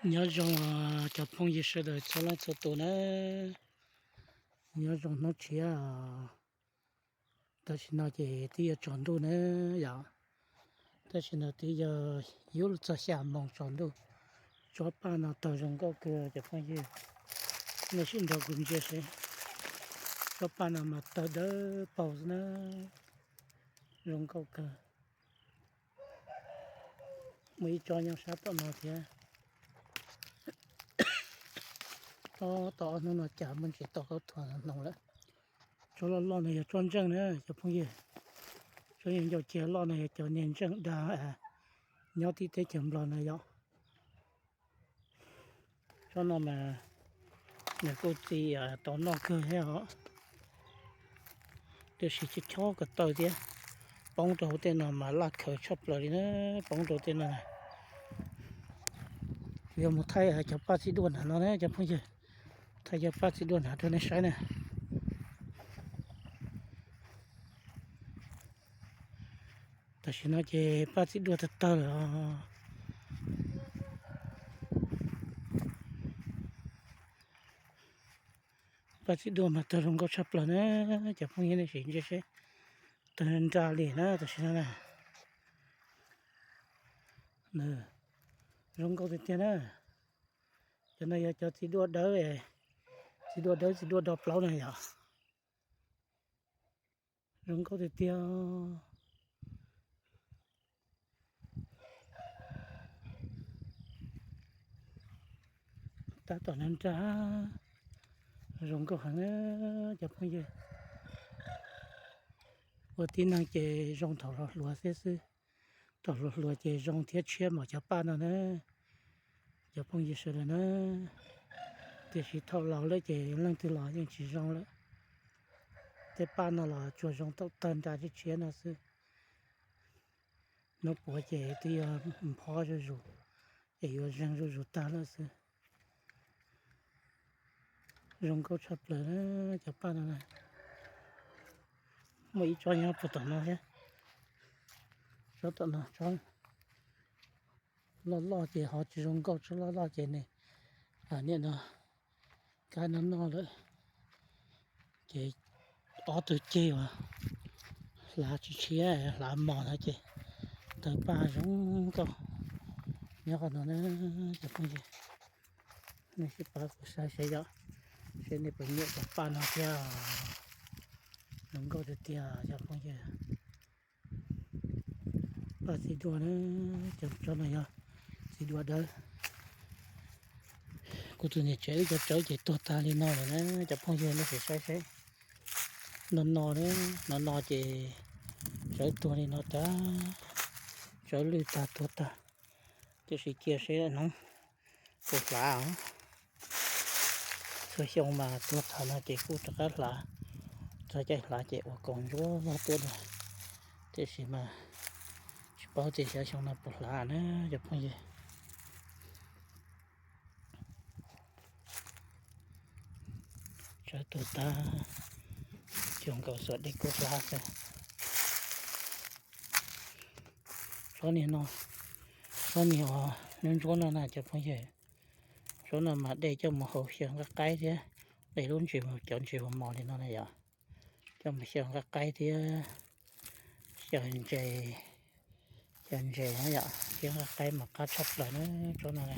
Nyob zoo cov phooj ywg sawv daws txhua leej txhua tus na, nyob zoo hnub tshiab. Tam sim no ces twb yuav tsaus ntuj na yom, tam sim no twb yog yuav luag txog xya moos tsaus ntuj. Tsob paj no tawg zoo nkauj kawg cov phooj ywg, nej sim nrog kuv ntsia seb. Tsob paj no mas tawg dawb paug xwb na, zoo nkauj kawg. Muaj ib tsob nyob sab tom no thiab. Tsob tom ob hnub no cas muaj ntsis tau kaub thuas hnoos lawm. Tsob loj loj no yog tsob ntseej na cov phooj ywg. Tsob yog ncauj ciag loj no yog cov niag ntseej dag nyob tib teb chaws Nplog no yom. Tsob no mas nws kuj txi tau noj kawg thiab os, tiam sis chob ko taw thiab. Poob rau hauv tej no mas laj khaws tshaj plaws li na, poob rau tej no. Kuv yuav mus thaij cov paj txiv duaj nram no na cov phooj ywg, thaij cov paj txiv duaj nram rau nej saib na. Tam sim no ces paj txiv duaj tawg tawg lawm. Paj txiv duaj mas tawg zoo nkauj tshaj plaws na, cov phooj ywg nej sim ntsia seb, tawg nra li na tam sim no na. Zoo nkauj tiag tiag na. Cov no yog cov txiv duaj dawb, txiv duaj dawb txiv duaj do plaub na yom. Zoo nkauj tiag tiag. Tab tom nra nra, zoo nkauj heev na cov phooj ywg. Ua tib neeg ces zoo thaum hluas hluas xwb xwb, thaum hluas hluas ces zoo thiab tshiab mos cov paj no na cov phooj ywg sawv daws na. Tiam sis thaum laus lawm ces leej twg los yeej tsis zoo lawm. Tej paj no los tsuas zoo thaum tawg nra tshiab tshiab no xwb. Hnub puav ces twb yuav nphob zuj zus, ces yuav zeeg zuj zus tag lawm xwb. Zoo nkauj tshaj plaws na cov paj no na. Muaj ib tsob nyob puag tom no thiab. Tsob tom no tsob loj loj ces ho tsis zoo nkauj, tsob loj loj ces nws niam no kab no noj lawm. Ces ob tug ceg uas hlav tsis tshiab hlav mos no ces tawg paj zoo nkauj nyob qhov no na cov phooj ywg. Nej sim pab kuv saib seb yom, seb nej puas nyiam cov paj no thiab. Zoo nkauj tiag tiag cov phooj ywg. Paj txiv duaj na, cov tsob no yog txiv duaj dawb. Kuv tus niam tsev wb cov tsawb ces tuag tag li no lawm na cov phooj ywg, nej sim saib seb. No no, no no ces tsawb tuag li no tag, tsawb lwj tag tuag tag. Tiam sis cia seb hnub puas hlav. Txhua xyoo mas tuag tag no ces kuj rov qab hlav, txog caij hlav ces ua kaus ntsuab tuaj na. Tiam sis mas tsis paub tias xyov xyoo no puas hlav na cov phooj ywg. Tsawb tuag tag, xyoo nkaus xuas dej kuj hlav xwb. Tsob niag no, tsob niag ntsuab ntsuab no na cov phooj ywg. Tsob no mas dej coj mus hau xyaw nqaij qaib thiab, dej lub ntsis, cov ntsis uas mos li no na yom, coj mus xyaw nqaij qaib thiab xyaw ntses, xyaw ntses na yom, thiab nqaij qaib mas qab tshaj plaws na tsob no na.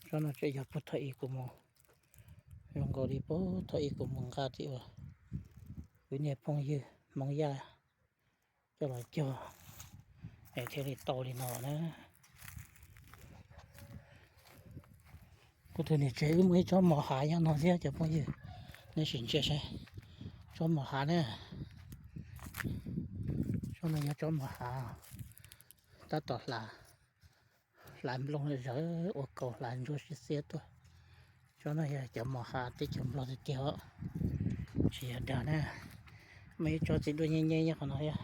Tsob no tseem yog puag thaum ub kuv mus, zoo nkaus li puag thaum ub kuv mus nqa tim uas kuv niag phooj ywg Hmoob Yaj coj los cog es thiaj li tau li no na. Kuv tus niam tsev wb muaj ib tsob mos hav nyob no thiab cov phooj ywg, nej sim ntsia seb. Tsob mos hav na, tsob no yog tsob mos hav tab tom hlav, hlav nplooj zawv ua kaus hlav ntsuab siab xiab tuaj. Tsob no yog cov mos hav teb chaws Nplog tiag tiag, tsis yog dag na. Muaj ib tsob txiv duaj nyeb nyeb nyob qhov no thiab.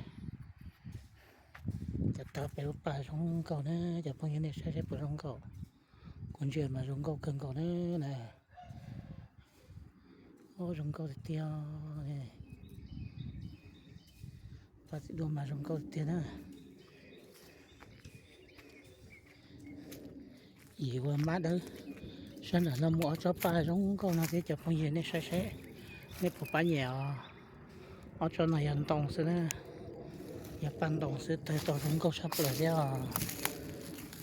Cov tawg pem lub paj zoo nkauj na, cov phooj ywg nej saib seb puas zoo nkauj. Kuv ntsia mas zoo nkauj kawg nkaus na. Zoo nkauj tiag tiag. Paj txiv duaj mas zoo nkauj tiag tiag na. Yim ua mab dawb. Sab nram no muaj ob tsob paj zoo nkauj no thiab cov phooj ywg, nej saib seb nej puas pab nyiam os. Ob tsob no yog ntoo xwb na, yog paj ntoo xwb, tawg tau zoo nkauj tshaj plaws thiab os.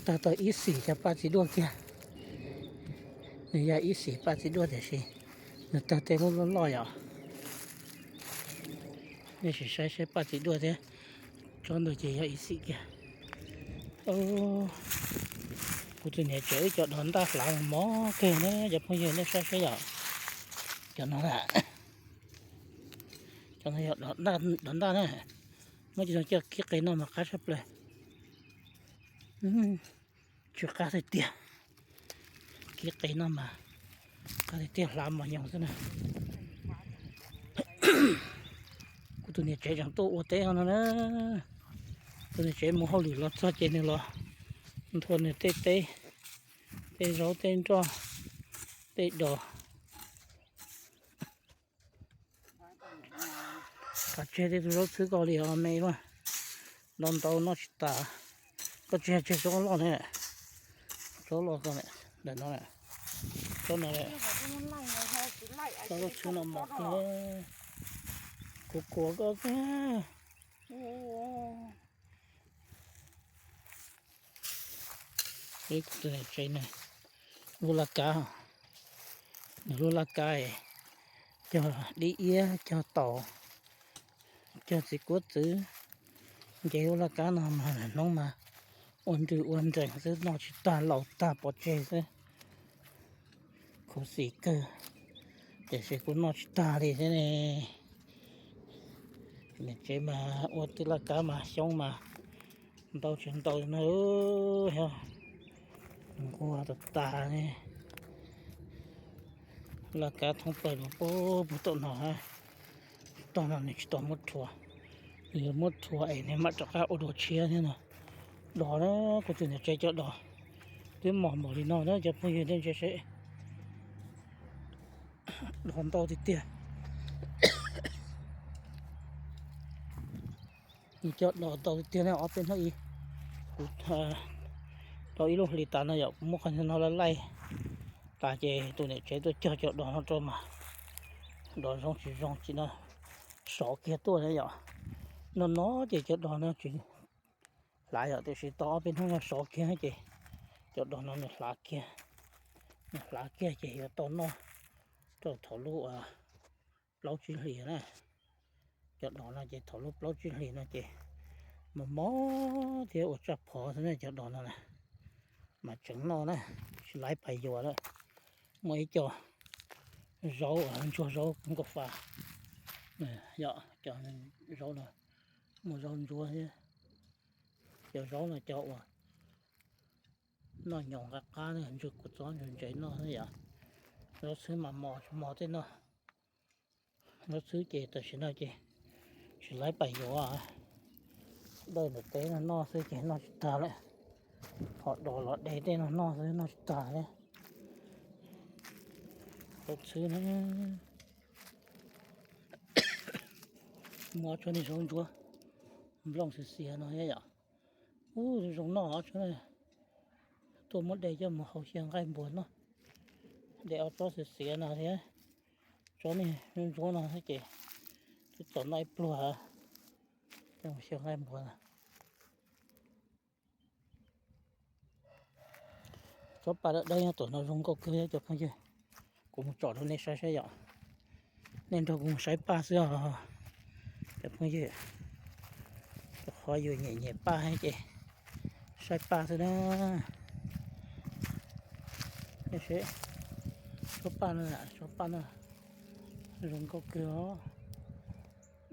Tawg tau ib xim cov paj txiv duaj kiag. Nws yog ib xim paj txiv duaj tiam sis nws tawg tej lub loj loj yom. Nej sim saib seb paj txiv duaj thiab, tsob ntawd ces yog ib xim kiag. Kuv tus niam tsev wb cov dog ntaj hlav mos mos kawg na cov phooj ywg, nej saib seb yom. Cov no, cov no yog dog ntaj na, muab cov no coj kib qe noj mas qab tshaj plaws. Tsw qab tiag tiag, kib qe noj mas qab tiag tiag, hlav mos nyoos xwb na. Kuv tus niam tsev tseem tuaj ua teb no na. Tus niam tsev mus hauj lwm los txog ces nws los nthua nws tej teb, tej zaub tej nroj, tej dos. Kav tseg tej tus zaub txhwb ko li os me, ntau ntau noj tsis tas. Koj tsis yog tseg tsob loj ne, tsob loj ko ntawm no, tsob no, tsob zaub txhwb no mos kawg, kuv kuav koj xwb. Ib kuv tus niam tsev na, lub laj kab, nws lub laj kab cog dib iab, cog taum, cog txiv kuab txwv, nce lub laj kab no mas hnub mas ua nrws ua nrees xwb, noj tsis tag, laus tag pov tseg xwb. Khuv xim kawg, tiam sis kuv noj tsis tag li thiab ne. Niam tsev mas ua tej laj kab mas xyoob mas ntau tsis ntau no, yog nquag tas tas ne. Laj kab thoob plaws los puag tom no, tog no nws tsis tau muab rhuav, nws yuav muab rhuav es nws mam rov qab ua dua tshiab thiab no. Dos na, kuv tus niam tsev cov dos twb mos npaum li no na cov phooj ywg, nej ntsia seb. Dos ntau tiag tiag. Nws cov dos ntau tiag tiag na, ob peb hnub ib, kuv tau ib lub hlis tas no yom, kuv muab qhov no laij laij tas ces tus niam tsev tuaj cog cov dos no rau mas dos zoo tsis zoo tsis no sov kiag tuaj na yom. No no ces cov dos no tsis hlav yom, tiam sis tau ob peb hnub no sov kiag ces cov dos no nws hlav kiag, nws hlav kiag ces yuav tau noj rau thaum lub plaub tsib hlis na. Cov dos no ces thaum lub plaub tsib hlis no ces mos mos thiab ua tsaj phov xwb na cov dos no na. Mas tseem noj na, tsis laib pais yuav lawm. Muaj ib co zaub uas ntsuag zaub nkaus fas, yog cov zaub no, muaj zaub ntsuab thiab. Cov zaub no cov uas noj nyoos qab qab, ntsw kua txob ntse ntse noj xwb yom. Zaub txhwb mas mos tsis mos tej no. Zaub txhwb ces tam sim no ces tsis laib pais yuav, dawj ntawm teb no noj xwb ces noj tsis tag lawm. Ho dos los de tej no noj xwb noj tsis tag thiab. Zaub txhwb na, muaj ob tsob niag zaub ntsuab nplooj xiav xiav no thiab yom. Ub, zoo noj ob tsob na. Tuaj muab de coj mus hau xyaw nqaij npuas noj. De ob tsob xiav xiav no thiab, tsob niag ntsuab no thiab ces twb txaus noj ib pluag. Coj mus xyaw nqaij npuas na. Tsob paj dawb dawb nyob tom no zoo nkauj kawg cov phooj ywg. Kuv mus tsom rau nej saib saib yom. Nej nrog kuv mus saib paj xwb os cov phooj ywg. Rau qhov yus nyiam nyiam paj ces saib paj xwb na. Tsob paj no, tsob paj no zoo nkauj kawg os,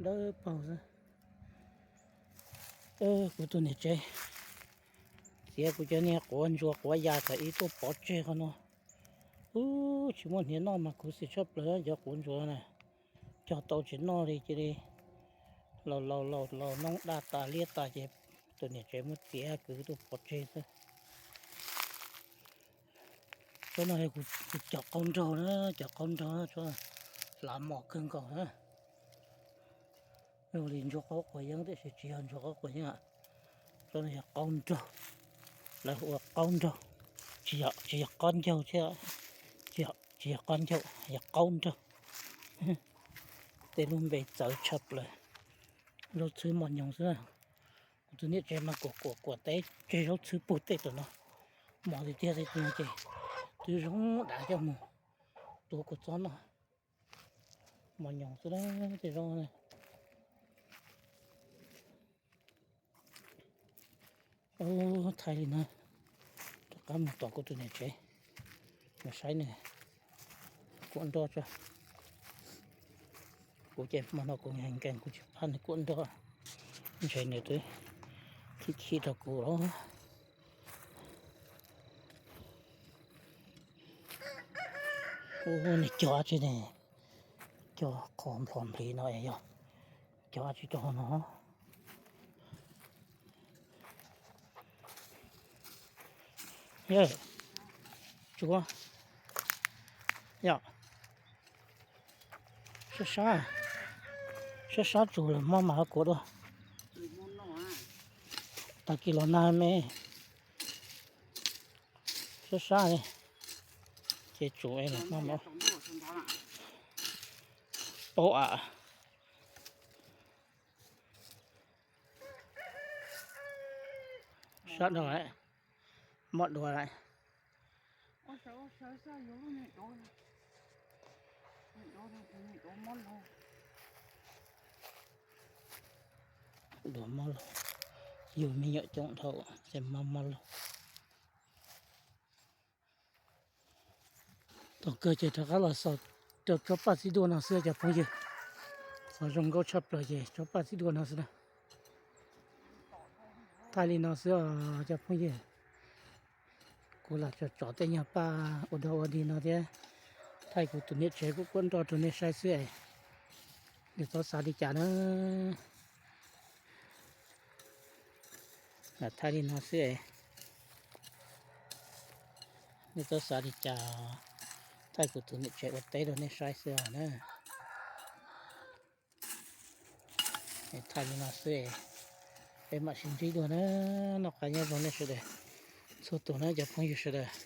dawb paug xwb. Kuv tus niam tsev txiav kuv cov niag quav ntsuas quav yas thaum ub tuaj pov tseg qhov no. Ub, tsis muaj hniav noj mas khuv xim tshaj plaws cov quav ntsuas na. Cog tau tsis noj li cia li laus laus laus laus noob daj tas liab tas ces tus niam tsev muab txiav kwv tuaj pov tseg xwb. Tsob no yog kuv cov qaub nraug na, cov qaub nraug tsob hlav mos kawg nkaus na. Zoo li ntsuag qaub quav yeeb tiam sis tsis yog ntsuag qaub quav yeeb, tsob no yog qaub nraug, lawv hu ua qaub nraug. Tsis yog, tsis yog qaub ncaug thiab, tsis yog qaub ncaug, yog qaub nraug. Tej lub npe txawv tshaj plaws. Zaub txhwb mos nyoos xwb na. Kuv tus niam tsev mas kuam kuam kuam teb tseg zaub txhwb puag tej tam no. Mos tiag tiag li no ces twb zoo dav coj mus tuav kua txob noj. Mos nyoos xwb tej zaub. Thaij li no, rov qab mus tom kuv tus niam tsev, mus saib nws kuam nroj tso. Kuv ces hmo no kuv nkees kuv tsis pab nws kuam nroj, ntshe nws twb chim chim rau kuv los. Ub, nws cog dab tsi ne? Cog qhov nplho nplis no es yog cog dab tsi rau hauv no? Yog, tsuav, yog, sab sab, sab sab tsuas lawm hmo mas ho kuam dua. Tag kis los nag me, sab sab li, ces tsuas lawm hmo mas paub am. Sab dhau lawm, mob dua lawm. Dua mob laug, yug me nyuam coob dhau ces mob mob laug. Tom kawg ces rov qab los xaus rau tsob paj txib duaj no xwb cov phooj ywg. Qhov zoo nkauj tshaj plaws ces tsob paj txib duaj no xwb na. Thaij li no xwb os cov phooj ywg. Kuv lam tsom tsom tej nyuag paj ua dog ua dig no thiab, thaij kuv tus niam tsev kuam kuam nroj rau nej saib xwb es, nej txhob xav li cas na. Lam thaij li no xwb es, nej txhob xav li cas, thaij kuv tus niam tsev ua teb rau nej saib xwb os na. Thaij li no xwb, peb mam sib ntsib dua na. Noj qab nyob zoo nej sawv daws txhua tus na cov phooj ywg sawv daws.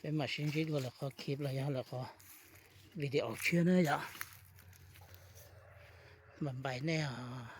Peb mam sib ntsib dua lwm qhov clip los yog lwm qhov video tshiab na yom. Bye bye nej os.